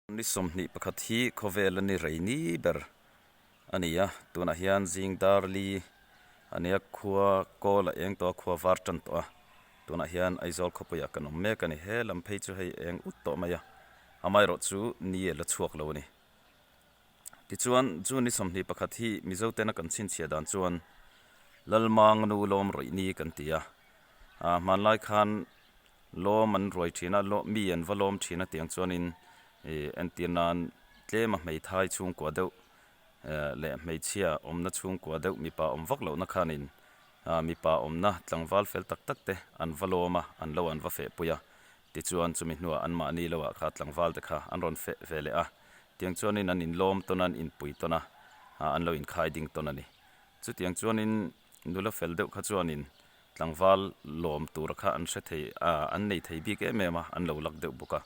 Ni 21 hi khawvel a ni rei ni ber a ni a, tunah hian zing dar li a nia khua kawl a eng tawh a, khua var tan tawh a, tunah hian Aizawl khawpuiah kan awm mek a ni, he lam phei chu hei eng ut tawh mai a, amaherawh chu ni a la chhuak lo a ni. Tichuan chu ni 21 hi Mizo tena kan chhinchhiah dan chuan Lalmang nu lawm rawih ni kan ti a, hmanlai khan Lawm an ruai thin a, mi an va lawm thin a tiang chuanin ih entir nan tlem a hmeithai chhungkua deuh leh hmeichhia awmna chhungkua deuh mipa awm vak lohna khanin ah mipa awmna tlangval fel tak tak te an va lawm a, an lo an va feh pui a, tichuan chumi hnuah anmahni loah kha tlangval te kha an rawn feh ve leh a, tiang chuanin an inlawm tawn a, an inpui tawn a, an lo inkhai ding tawn a ni. Chutiang chuanin nula fel deuh kha chuanin Tlangval lawm tura kha an hre thei a, an nei thei bik em em a, an lo lak deuh bawk a.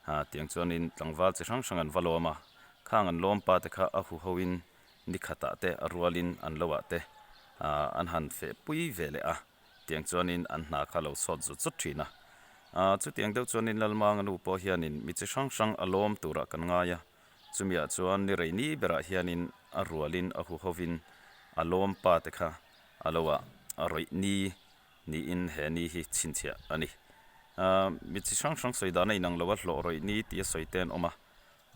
Ha, tiang chuanin tlangval chi hrang hrang an va lawm a, khang an lawm pa te kha a hu hoin ni khatah te a rualin an lo ah te an han feh pui ve leh a, tiang chuanin an hna kha lo sawt zut zut thin a. Chutiang deuh chuanin Lalmanga nu pawh hianin mi chi hrang hrang a lawm turah kan ngai a, chumiah chuan ni rei ni berah hianin a rualin a hu hovin a lawm pa te kha A lo ah a rawih ni niin he ni hi chhinchhiah a ni. Mi chi hrang hrang sawi dan a inang lo a, hlawh rawih ni tih a sawi te an awm a.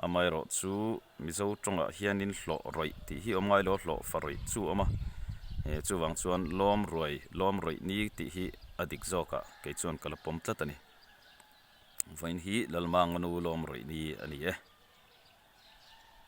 Amaherawh chu Mizo tawngah hianin hlawh rawih tih hi awm ngai lo a, hlawh fa rawih chu a awm a. Chuvang chuan lawm ruai, lawm rawih ni tih hi a dik zawkah kei chuan ka la pawm tlat a ni. Vawiin hi Lalmanganu lawm rawih ni a ni e.